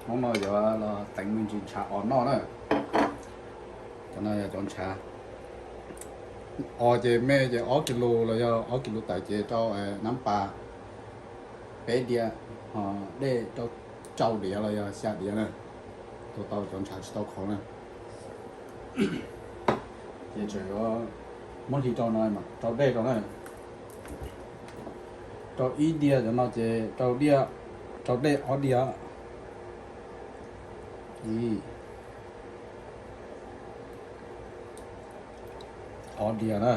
Hnub no yuav los teev me ntsis ntshav os noj na. Cov no yog cov ntshav os ces me ces ob kis lus los yog ob kis lus tawm ces rau nab pas peb diav, ho dej rau rau diav los yog xya diav na. Tua tau cov ntshav tsis tau qhauv na. Ces tseem yuav muab hli rau no mas rau dej rau na. Rau ib diav cov no ces rau diav, rau dej ob diav. Ib, ob diav na.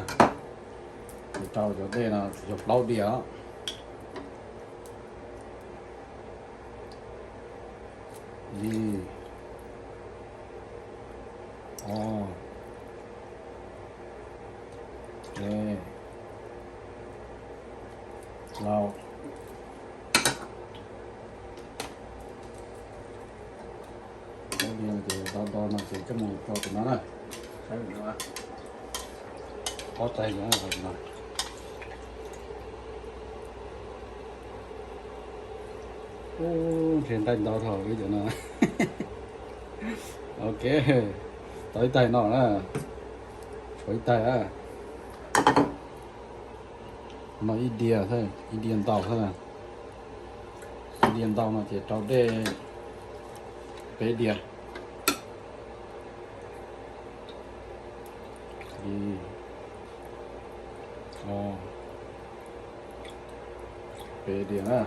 Ces rau cov dej no yog plaub diav. Ib, ob, peb, plaub. Plaub diav ces do do no ces coj mus rau tus no na. Ob tais no. Ub, nrhiav nqaij ntau dhau li cov no. Ok, tau ib tais no na. Tshuav ib tais a. No ib diav, ib diav ntau xwb. Ib diav ntau no ces rau dej peb diav. Ib, ob, peb diav na.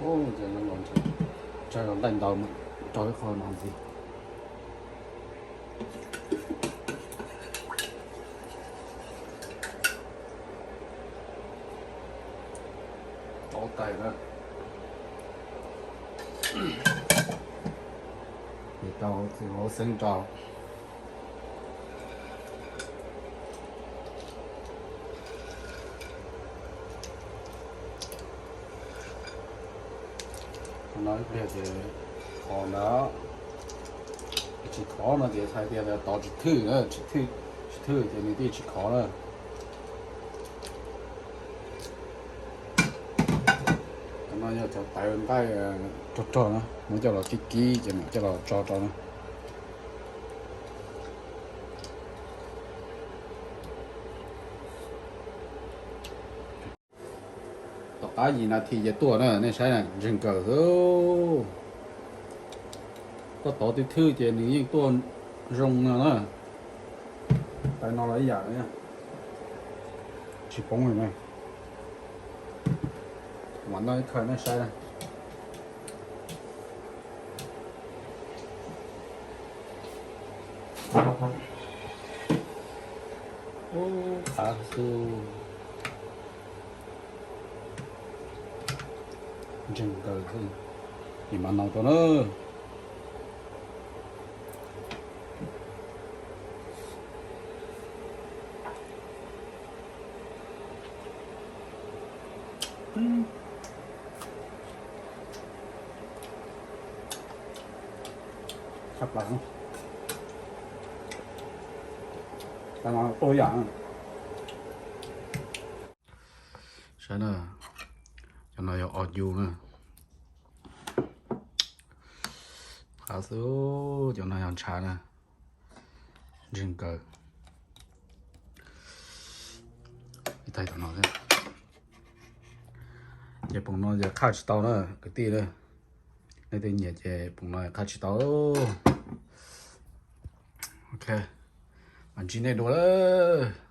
Ub, ces no los ntshav los nqaij ntau mas rau ib qho no ntxiv. Tau tais na. Ces tau txiv hauv xeeb rau. No ib pliag ces khov ntawd, tsis khov no ces hais tias tod tsis thwj, tsis thwj ces nws thiaj tsis khov na. Cov no yog cov tawv nqaij rog rog na, muab coj los kib kib ces mam coj los tso rau na. Tom qab yim nas this ces tuaj na, nej saib na, ntseeg kawg xwb. Koj tov twb thwj ces nws yeej tuaj zoo no na. Tais no los ib yam, tsis poob li na. Mam noj ib khaws nej saib na. Ub, qab xwb. Ntseeg kawg xwb. Yim mas no rau na. Sab plaws, tais no tuaj ib yam. Saib na, cov no yog os yus na. Qab xwb, cov no yog ntshav na. Ntseeg kawg. Ib tais tom no thiab. Ces poom no ces qhaj tsis tau na kwv tij na. Leej twg nyiam ces poom no qhaj tsis tau. Ok, mam ntsib nej dua lawm.